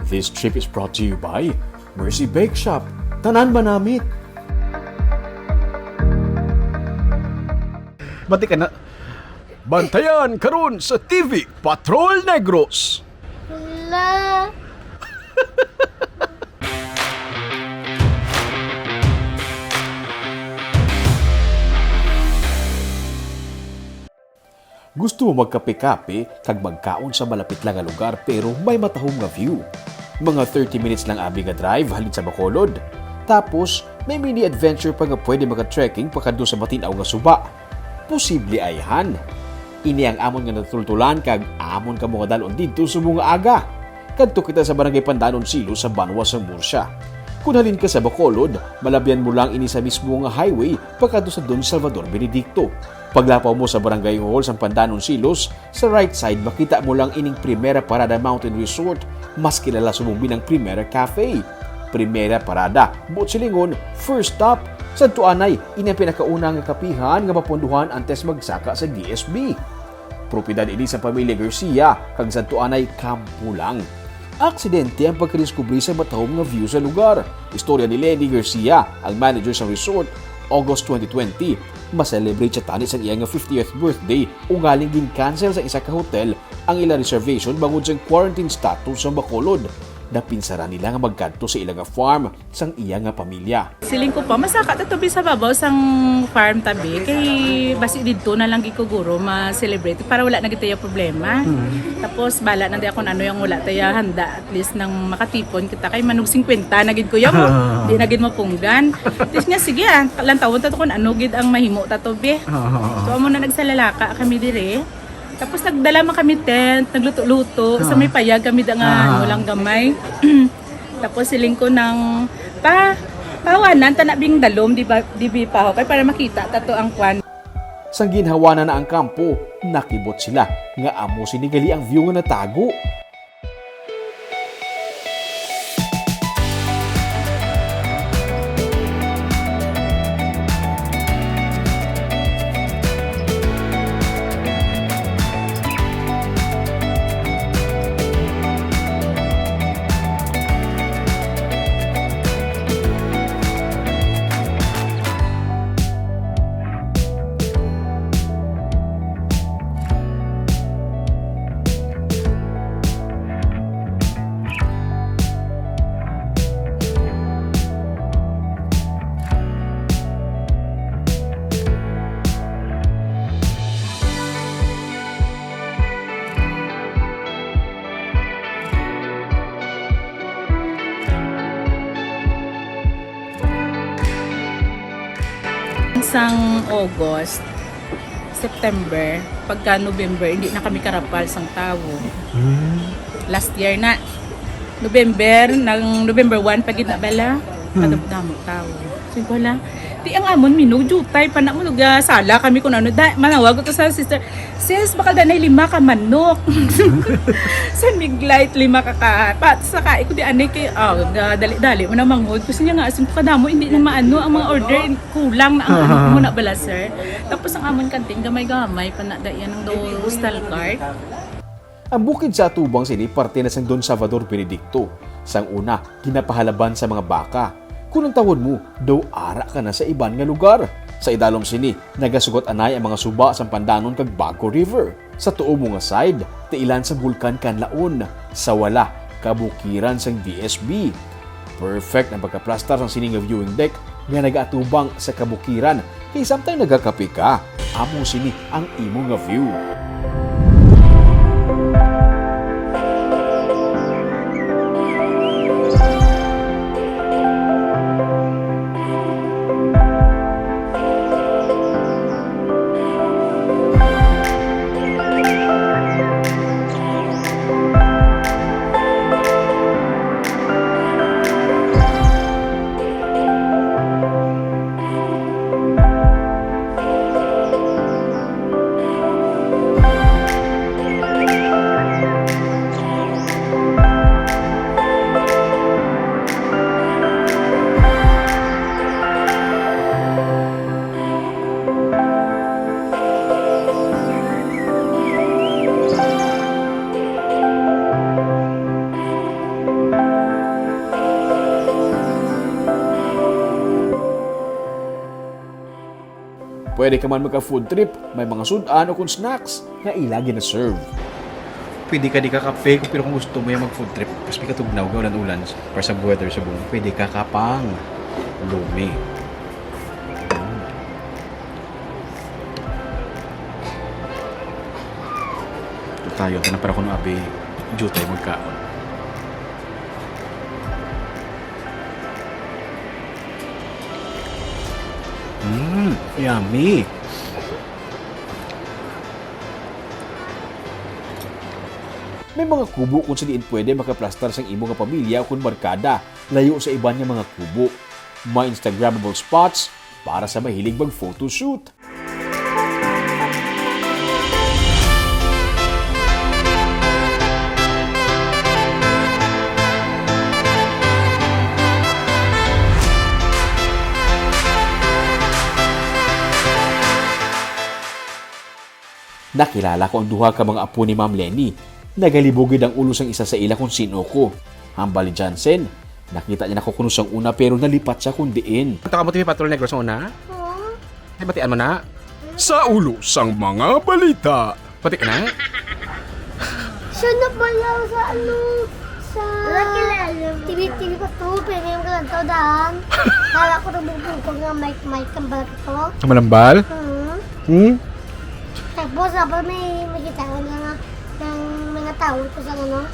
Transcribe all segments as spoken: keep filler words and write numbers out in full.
This trip is brought to you by Mercy Bake Shop. Tanan manamit. Bati ka na. Bantayan karon sa T V Patrol Negros. Hala. Gusto mo magkape-kape kag magkaon sa malapit lang nga lugar pero may matahom nga view? Mga thirty minutes lang abi nga drive halin sa Bacolod. Tapos, may mini adventure pa nga pwede maka-trekking pakadto sa matinaw nga suba. Posible ayhan. Ini ang amon nga natultulan kag amon kamo nga dalon didto subong nga aga. Kadto kita sa Barangay Pandanon Silos sa banwa sang Murcia. Kon halin ka sa Bacolod, malabyan mo lang ini sa mismo nga highway pakadto sa Don Salvador Benedicto. Paglapaw mo sa Barangay Hall sang Pandanon Silos, sa right side makita mo lang ining Primera Parada Mountain Resort, mas kilala subong bilang Primera Cafe. Primera Parada, buot silingon, first stop. Sadto anay, ini ang pinakauna nga kapihan nga mapondohan antes magsaka sa D S B. Propiedad ini sa pamilya Garcia, kag sadto anay kampo lang. Aksidente ang pagkadiskubre sa matahom nga view sa lugar. Istorya ni Lenny Garcia, ang manager sa resort, August twenty twenty. Ma-celebrate siya tani sang iya nga fiftieth birthday, ugaling gin-cancel sa isa ka hotel ang ila reservation bangod sa quarantine status sa Bacolod. Napinsaran nila nga magkadto sa ila nga farm sang iya nga pamilya. Siling ko pa, masaka ta to bi sa babaw sang farm ta bi, kay basi didto na lang gid ko guro ma-celebrate para wala na gid tayo problema. Hmm. Tapos bala na di ako ano yung wala tayo handa, at least nang makatipon kita kay manog singkwenta na gid ko yamo. Di na gid mapunggan. Tapos nga sige ah, lantawon ta to kung ano gid ang mahimo ta to bi. Oo. So amo na nagsalalaka kami dire. Tapos nagdala man kami tent, nagluto-luto, sa Ah. may payag kami da nga, Ah. ano lang gamay. Tapos siling ko nang, "Pa, pahawanan ta na bing dalom, di ba, di bi pa ho, kay para makita ta to ang kwan." Sang ginhawanan na ang kampo, nakibot sila nga amo sini gali ang view nga natago. Sang August, September, pagka November, hindi na kami karapal sang tawo. Hmm. Last year na, November, nang November one pa gid na bala, Hmm. kadamo-damo tawo. Sabi ko lang, "Ti ang amon minog, jutay pa na mo, nagasala kami kung ano." Da, manawag ko to sa sister, "Sis, baka danay lima ka manok." Sa Miglite, lima ka ka, pa, sa kai ko di anay kay, ah, ga-, dali-dali mo na mangod. Gusto niya nga, asin ko kadamo, hindi na maano ang mga order, kulang na ang ano mo na bala, sir. Tapos ang amon kantin, gamay-gamay, pa na da yan ang daw postal card. Ang bukid sa atubang sini parte na sang Don Salvador Benedicto. Sang una, ginapahalaban sa mga baka. Kung ang tawon mo, daw ara ka na sa iban nga lugar. Sa idalom sini, nagasugat anay ang mga suba sang Pandanon kag Bago River. Sa tuo mo nga side, tiilan sa Bulkan Kanlaon. Sa wala, kabukiran sang D S B. Perfect ang pagkaplastar sang sini nga viewing deck nga nagaatubang sa kabukiran, kay samtang nagakape ka, amo sini ang imo nga view. Pwede ka man magka-food trip, may mga sud-an o kung snacks nga ila gina-serve. Pwede ka di ka kape, pero kung gusto mo yung mag-food trip, mas may katugnaw, gaulan-ulan, para sa weather sa buong, pwede ka kapang lumi. Ito tayo, tanan para kuno abi, jutay magkaon. Mm, yummy. May mga kubo kung sa diin pwede makaplastar sang imo nga pamilya o kung barkada, layo sa iban nga mga kubo. May Instagrammable spots para sa mahilig mag-photoshoot. Nakilala ko ang duha ka mga apo ni Ma'am Lenny. Nagalibog gid ang ulo sang isa sa ila kung sin-o ko. Hambal ni Jansen, nakita niya na ko kuno sang una pero nalipat siya kung diin. Ang tawag mo, T V Patrol Negros, sa una? Oo. Ay, batian mo na? Sa ulo sang mga balita. Bati ka na? Siya na pala sa ano, sa T V, T V Patrol, pero yung kalantaw daan. Kala ko nabubog ko nga mic, mic ang balat ko. Ang malambal? Hmm. Hmm? Tapos, dapat may makita ko na nga ng mga tao ko sa ano.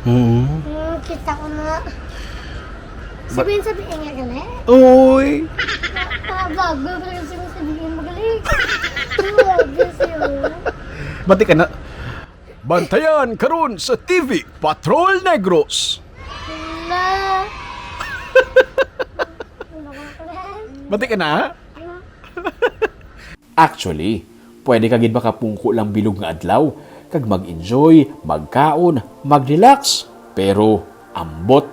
Mm. Hmm, kita ko na. Sabihin, sabihin nga gali. Uy! Mga vlogger, pero sabihin, sabihin, magaling. Grabe siya. Bati ka na. Bantayan karon sa T V Patrol Negros. Wala. Bati ka na? Actually, pwede ka gid makapungko lang bilog nga adlaw, kag mag-enjoy, magkaon, mag-relax. Pero, ambot,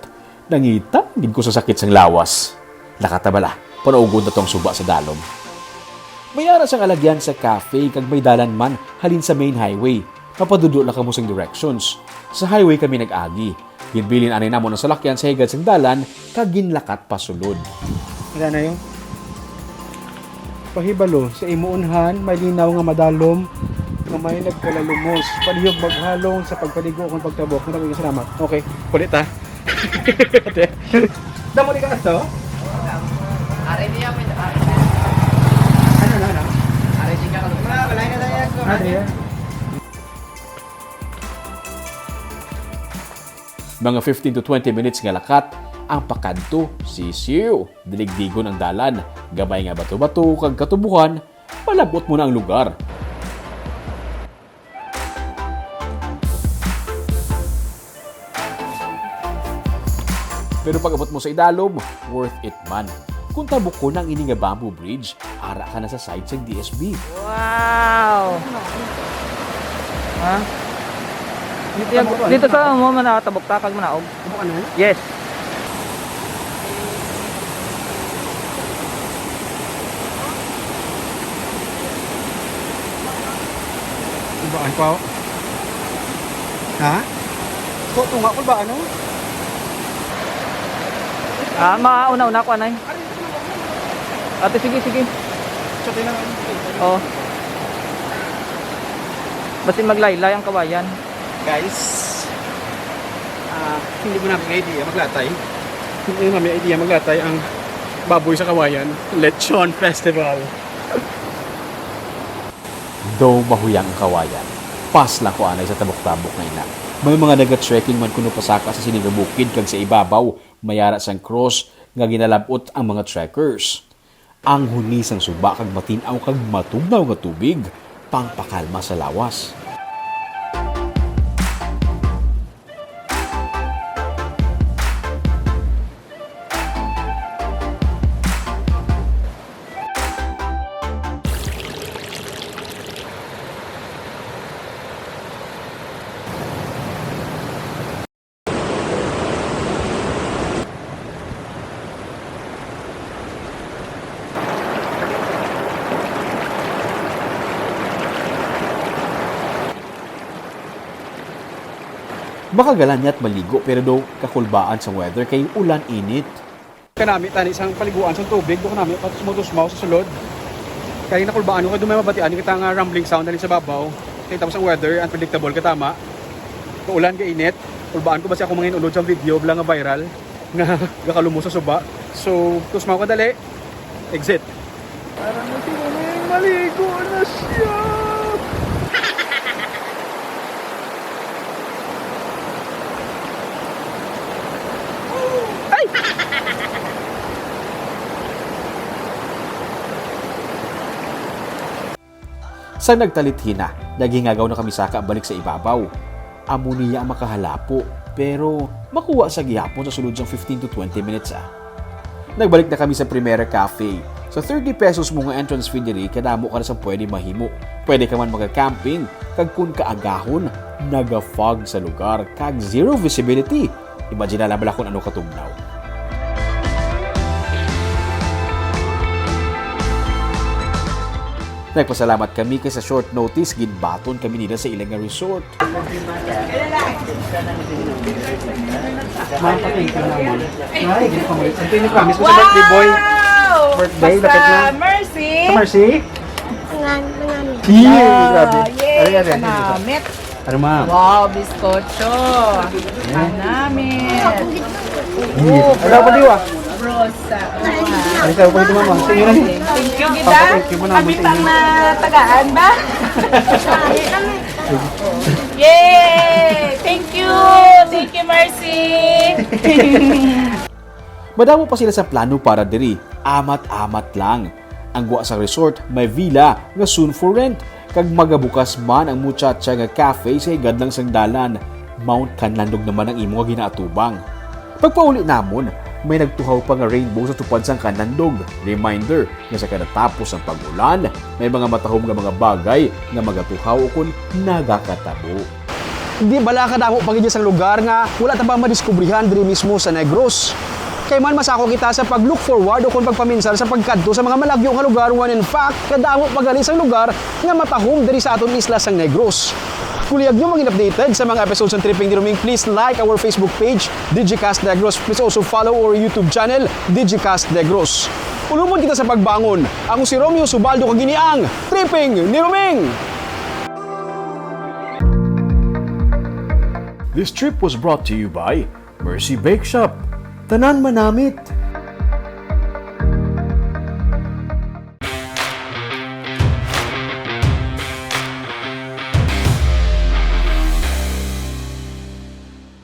nangita gid ko sa sakit sang lawas. Lakatabala, panaugon na to ang suba sa dalom. May ara sang alagyan sa cafe, kag may dalan man halin sa main highway. Mapadudo lang kamo sing directions. Sa highway kami nag-agi. Ginbilin anay namon ang salakyan sa higad sang dalan kag ginlakat pasulod. Wala na yun. Pahibalo, sa imo unhan, may linaw nga madalom nga may nagkalalumos. Palihog maghalong sa pagpaligo kung pagtabok. Maraming salamat. Okay, kulit ha. Damo di ka ato? Are niya, may are niya. Ano, ano, ano? Are di ka kalungkot. Wala, wala na tayo. Ah, di yan. Mga fifteen to twenty minutes nga lakat ang pakadto, sisiw, diligdigon ang dalan, gamay nga bato-bato kag katubuhan, malab-ot mo na ang lugar. Pero pag-abot mo sa idalom, worth it man. Kung tabukon ang ini nga bamboo bridge, ara ka na sa side sa D S B. Wow! Ha? Dito, yung, dito sa mo man nakatabok ta kag manaog. Tabok ano? Yes. Ibaan pa, oh. Ha? Ko, tunga ko ba, ano? Ah, mauna-una ko, anay. Ate, sige, sige. Sa tinang. Oo. Basta maglaylay ang kawayan. Guys, ah, hindi mo namin idea maglatay. Hindi mo namin idea maglatay ang baboy sa kawayan. Lechon Festival. Daw mahuyang ang kawayan. Pas lang ko anay sa tabok-tabok nga ina. May mga naga-trekking man kuno pasaka sa sini nga bukid kag sa ibabaw, may ara sang cross nga ginalab-ot ang mga trekkers. Ang huni sang suba kag matin-aw kag matugnaw nga tubig, pangpakalma sa lawas. Makagalan niya't maligo, pero daw kakulbaan sa weather kay ulan init. Kanami tani sang paliguan sang tubig, daw kanami pa tusmaw-tusmaw sa sulod. Kaya nakulbaan ko kay doon may mabatian kita nga rumbling sound halin sa babaw. Kay tapos ang weather, unpredictable, katama. Kaulan, kainit. Kulbaan ko ba siya kung mangin-unod sa video, bala nga viral, nga gakalumo sa suba. So, tusmaw ka dali. Exit. Parang mo si Muming, maligo na siya. Ay! Sa nagtalithina, naghingagaw na kami saka balik sa ibabaw. Amo niya ang makahalapo, pero makuha sa gihapon sa sulod sang fifteen to twenty minutes, ah. Nagbalik na kami sa Primera Cafe. Sa thirty pesos mo nga entrance fee diri, kadamo ka na sang pwede mahimo. Pwede ka man maka-camping, kag kun kaagahon, naga-fog sa lugar, kag zero visibility. Imagine na lang bala kung ano katugnaw. Nagpasalamat kami kay sa short notice, ginbaton kami nila sa ila nga resort. Ma'am, pa-thank you naman. Ay, hindi pa mo. Ito yung promise ko sa birthday boy. Wow! Birthday, lapit na. Basta Mercy. Sa Mercy? Ngan, ngan. Yay! Ah, grabe. Yay! Ari, ari, ari. Kanamit. Ano, ma'am? Wow, bizcocho. Kanamit. Yay. Ano pa, diwa? Rosa. Ano ka pa, diwa, ma'am? Sa inyo na ni. Thank you, gid. Papa, thank you, ma'am. Kami pang natagaan ba? Yay! Thank you! Thank you, Mercy! Madamo pa sila sa plano para diri. Amat-amat lang. Ang gwa sa resort, may villa nga soon for rent, kag magabukas man ang muchacha nga cafe sa higad lang sang dalan. Mount Kanlandog naman ang imo nga ginaatubang. Pagpauli namon, may nagtuhaw pa nga rainbow sa tupad sang Kanlandog. Reminder nga sa kada tapos sang pag-ulan, may mga matahom nga mga bagay nga magatuhaw ukon nagakatabo. Di bala kadamo pa gid sang lugar nga wala ta pa madiskubrihan diri mismo sa Negros? Kay man masako kita sa pag-look forward ukon pagpaminsar sa pagkadto sa mga malagyo nga lugar, when in fact, kadamo pa gali sang lugar nga matahom diri sa aton isla sang Negros. Kung lihag nyo maging updated sa mga episodes ng Tripping ni Roming, please like our Facebook page, Digicast Negros. Please also follow our YouTube channel, Digicast Negros. Ulumon kita sa pagbangon. Ako si Romeo Subaldo, kag ini ang Tripping ni Roming. This trip was brought to you by Mercy Bake Shop. Tanan manamit.